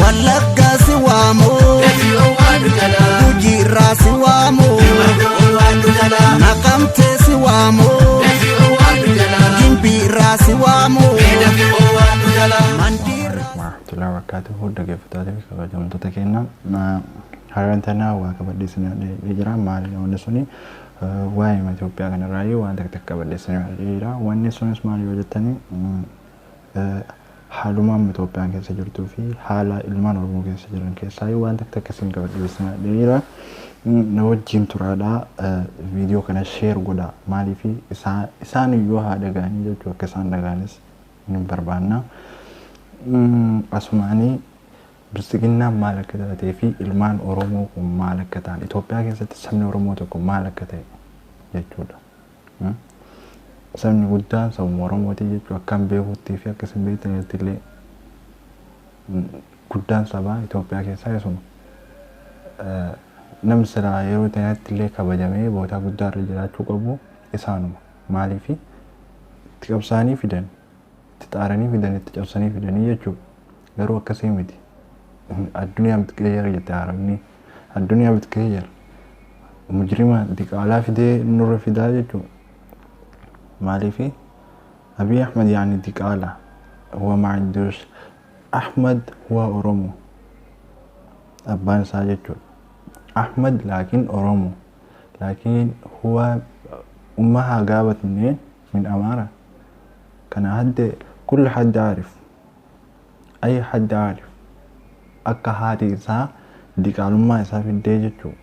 Wallaggaa si waamu, Gujii irraa si waamu, Naqamtee si waamu, Gimbii irraa si waamu, Mandii irraa. Warahmatullahi wabarakatuhu. Dhaggeeffattoota fi kabajamtoota keenya, har'aan tana waa qabadhee isin jira. Maali wanni suni? Waa'ee Itoophiyaa kanarraayyuu waan takka takka qabadhee isin jira. Wanni sunis maali yoo jettanii, haaluma amma Itoophiyaan keessa jirtuu fi haala ilmaan Oromoo keessa jiran keessaa waan takka takka isin qabadhee isin jira. Na wajjin turaadhaa, viidiyoo kana share godhaa. Maaliif? Isaan iyyuu haa dhaga'anii jechuu, akka isaan dhaga'anis ni barbaanna. Asumaanii biltsiginnaan maal akka taatee fi ilmaan Oromoo kun maal akka ta'an, Itoophiyaa keessatti sabni Oromoo tokko maal akka ta'e jechuudha. Sabni guddaan sabuma Oromooti jechuu, akkam beekuttii fi akka isin beektanitti illee guddaan sabaa Itoophiyaa keessaa isuma. Namni silaa yeroo tanatti illee kabajamee bootaa guddaa irra jiraachuu qabu isaanuma. Maaliif? Itti qabsaanii fidan, itti xaaranii fidan, itti cabsanii fidanii jechuudha. Garuu akkasii miti. Addunyaa bitqeeyyar jette Arabni. Addunyaa bitqeeyyar. Mujrima diqaalaa fidee nurra fidaa jechuudha. Maaliif? Abiy Ahmed يعني diqaala. هو ما عندوش أحمد هو Oromo. Abbaan isaa jechuudha. Ahmad لكن Oromo. لكن هو أمها جابت منين؟ من أمارة. كان حد، كل حد عارف، أي حد عارف akka haati isaa diqaalummaa isaa fiddee jechuudha.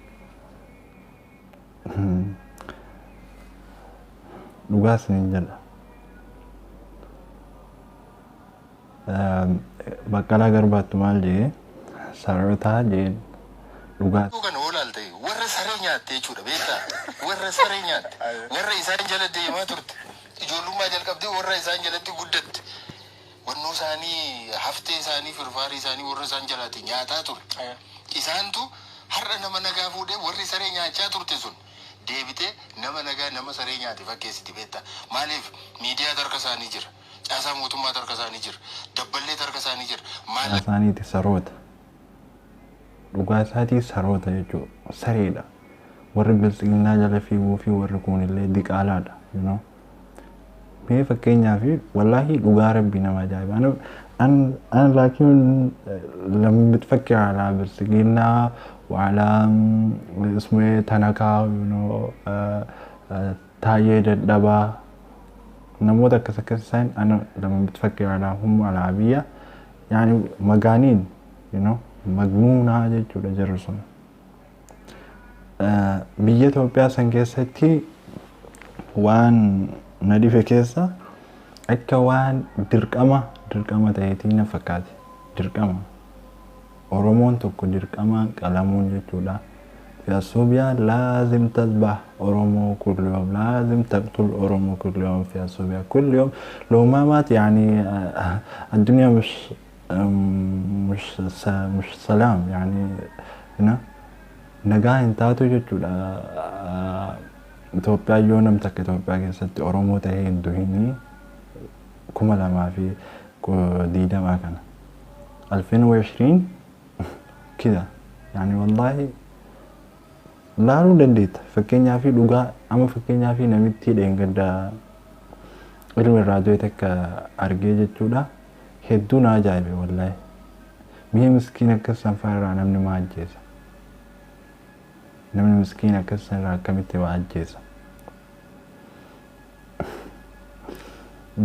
Dhugaa isiniin jedha. Baqqalaa Garbaattu maal jee, sarootaa jeen dhugaa. Kan oolaalte warra saree nyaatte jechuudha, beektaa? Warra saree nyaatte, warra isaan jala deemaa turte, ijoollummaa jalqabdee warra isaan jalatti guddatte, wannoo isaanii, haftee isaanii, firfaarii isaanii warra isaan jalaatti nyaataa ture. Isaantu har'a nama nagaa fuudhee, warri saree nyaachaa turte sun deebitee nama nagaa nama saree nyaate fakkeessiti, beektaa? Maaliif? Miidiyaa harka isaanii jira, caasaa mootummaa harka isaanii jira, dabballee harka isaanii jira, maal Isaaniiti saroota. Dhugaa isaatii saroota jechuudha. Sareedha. Warri biltsiginnaa jala fiiguu fi warri kunillee diqaalaadha. You know? Mee fakkeenyaaf, wallaahi dhugaa rabbi nama ajaa'iba. أنا لكن لما بتفكر على بلسجينا وعلى اسمه ايه تنكا تايي دبا namoota akkas akkas isaan أنا لما بتفكر على هم على عبية يعني مجانين مجنونة jechuudha jarri sun. Biyya Itoophiyaa san keessatti waan na dhibe keessa akka waan dirqama dirqama ta'eetii na fakkaate. Dirqama. Oromoon tokko dirqamaan qalamuun jechuudha. في أثيوبيا لازم تذبح أورومو كل يوم، لازم تقتل أورومو كل يوم في أثيوبيا، كل يوم. لو ما مات يعني الدنيا مش سلام يعني هنا nagaa hin taatu jechuudha. Itoophiyaa yoo nam takka Itoophiyaa keessatti Oromoo ta'ee hin duhinii 2020 kana 2020 كده يعني والله laaluu dandeetta. Fakkeenyaa fi dhugaa amma fakkeenyaa fi namitti dheengadda ilmi irraa du'e takka argee jechuudha. Hedduu na ajaa'ibe wallaahi. Mi'a miskiin akkas sanfaa irraa namni maa ajjeesa? Namni miskiin akkas irraa akkamitti waa ajjeesa?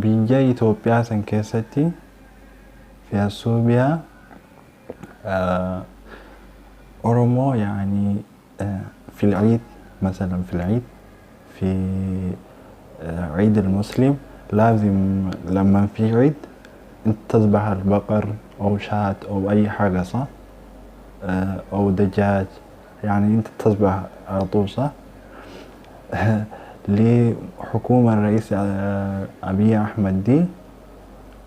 Biyya Itoophiyaa san keessatti في أثيوبيا أورومو يعني في العيد مثلا، في العيد، في عيد المسلم، لازم لما في عيد انت تذبح البقر او شاة او اي حاجة، صح؟ او دجاج، يعني انت تذبح على طول، صح؟ لحكومة الرئيس أبي أحمد دي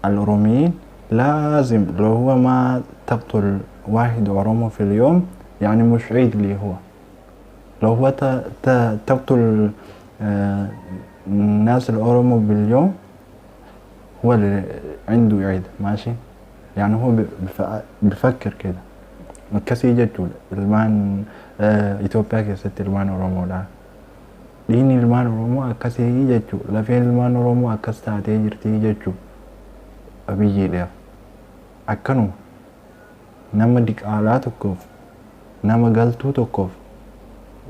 الأوروميين لازم لو هو ما تقتل واحد أورومو في اليوم يعني مش عيد لي هو. لو هو تقتل الناس الأورومو باليوم هو اللي عنده عيد، ماشي. يعني هو بفكر كده. Akkasii jechuudha. Ilmaan Itoophiyaa keessatti ilmaan Oromoodha. Dhiigni ilmaan Oromoo akkasii jechuudha. Lafeen ilmaan Oromoo akkas taatee jirti jechuudha. Abiyyiidhaaf. Akkanuma nama diqaalaa tokkoof, nama galtuu tokkoof,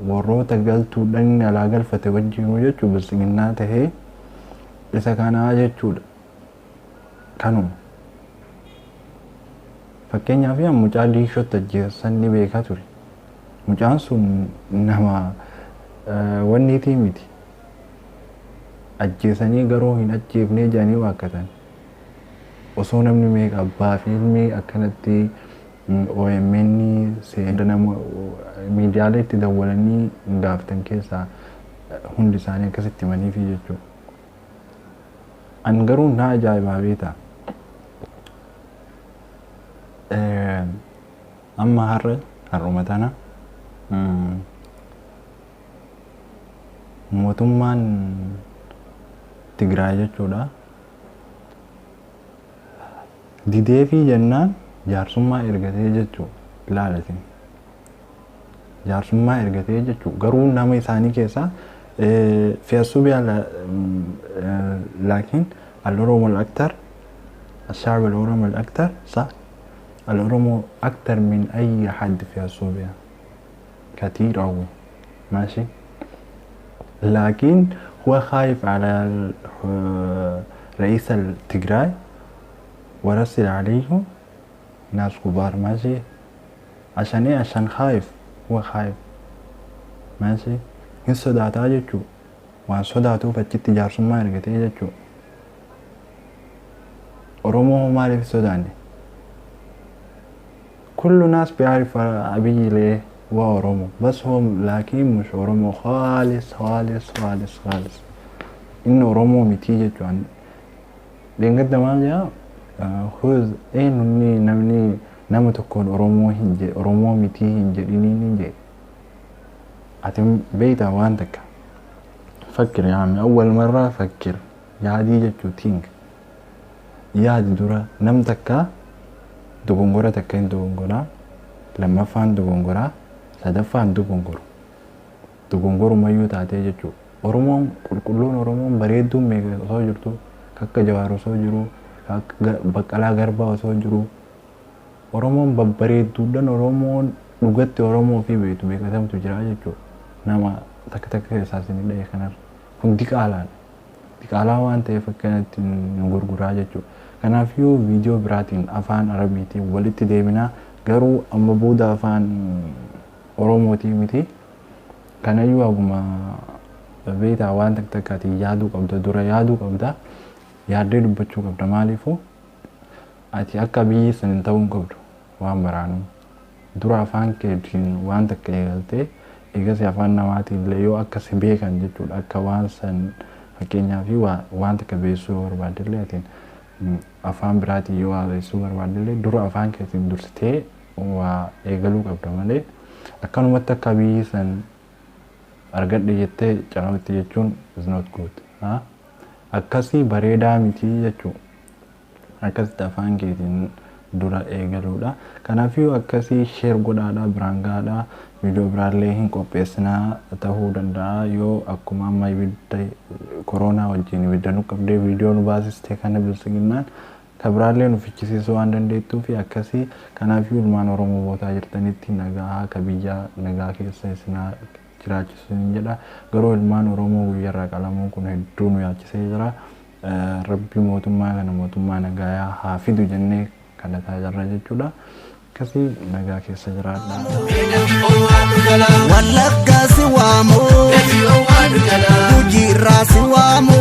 warroota galtuudhaan inni alaa galfate wajjinuu jechuudha, biltsiginnaa tahee isa kanaa jechuudha. Kanuma. Fakkeenyaaf mucaa diishootti ajjeessan ni beekaa ture. Mucaan sun nama wanniitii miti. Ajjeesanii garuu hin ajjeefnee jedhanii waakkatan. Osoo namni meeqa, abbaa fi ilmi akkanatti OMN seera nama miidiyaalee itti dawwalanii gaafatan keessaa hundi isaanii akkasitti himaniifi jechuudha. An garuu na ajaa'ibaa beektaa. Amma har'a har'uma tana mootummaan Tigraay jechuudha. Dideefii jennaan jaarsummaa ergatee jechuudha. Ilaalatin. Jaarsummaa ergatee jechuudha. Garuu nama isaanii keessaa في أثيوبيا لكن الأورومو الأكثر، الشعب الأورومو الأكثر، صح؟ الأورومو أكثر من أي حد في أثيوبيا كثير أوي، ماشي؟ لكن هو خايف على رئيس التجراي ورسل عليه ناس كبار، ماشي؟ عشان ايه؟ عشان خايف، هو خايف، ماشي؟ Hin sodaataa jechuu. Waan sodaatuuf achitti jaarsummaa ergatee jechuu. Oromoo maaliif sodaanne? كل الناس بيعرف أبي ليه هو أورومو، بس هو لكن مش أورومو خالص خالص خالص خالص. Inni Oromoo miti jechuun dheengadda maal jedhaa huz eenyunni namni nama tokkoon Oromoo hin jedhe, Oromoo mitii hin jedhiniin hin jedhe. Ati beektaa waan takka? فكر يا عمي، أول مرة فكر، yaadii jechuu, think, yaadi. Dura nam takka dogongora takka hin dogongoraa, lammaffaan dogongoraa, sadaffaan dogongoru, dogongorumayyuu taatee jechuu. Oromoon qulqulluun, Oromoon bareedduun meeqa osoo jirtu, kakka Jawaar osoo jiru, kakka Baqqalaa Garbaa osoo jiru, Oromoon babbareedduudhaan, Oromoon dhugatti Oromoo fi beektu meeqatamtu jira jechuudha. Nama takka takka keessaa isin dha'e kanarra. Kun diqaalaadha. Diqaalaa waan ta'eef akkanatti nu gurguraa jechuudha. Kanaafiyyuu viidiyoo biraatiin afaan Arabiitiin walitti deebinaa, garuu amma booda afaan Oromootii miti. Kanayyuu haguma beektaa waan takka takkaatiin yaaduu qabda, dura yaaduu qabda, yaaddee dubbachuu qabda. Maaliifuu ati akka biyyi san hin ta'uu hin qabdu. Waan baraanuu dura afaan keetiin waan takka eegaltee, eegas afaan namaatiin illee yoo akka si beekan jechuudha. Akka waan san fakkeenyaaf waan takka beeksisuu yoo barbaadde, atiin afaan biraatiin yoo waa beeksisuu barbaadde illee, dura afaan keetiin dursitee waa eegaluu qabda malee akkanumatti akka biyyi san argadhe jettee calawatti jechuun is not good. Akkasii bareedaa miti jechuudha. Akkasitti afaan keetiin dura eegaluudha. Kanaafiyyuu akkasii share godhaadhaa, biraan gahaadhaa. Viidiyoo biraallee hin qopheessinaa ta'uu danda'a. Yoo akkuma amma ibidda koronaa wajjin ibidda nu qabdee viidiyoo nu baasistee kana, biltsiginnaan ka biraallee nu fichisiisuu waan dandeettuu fi akkasii. Kanaafiyyuu ilmaan Oromoo bootaa jirtanitti nagaa ka biyya nagaa keessa isinaa jiraachisu hin jedha. Garuu ilmaan Oromoo guyyarraa qalamuun kun hedduu nu yaachisee jira. Rabbi mootummaa kana mootummaa nagayaa haa fidu jennee kadhataa jirra jechuudha. Akkasii nagaa keessa jiraadha. Wallaggaa si waamu, Gujii irraa si waamu.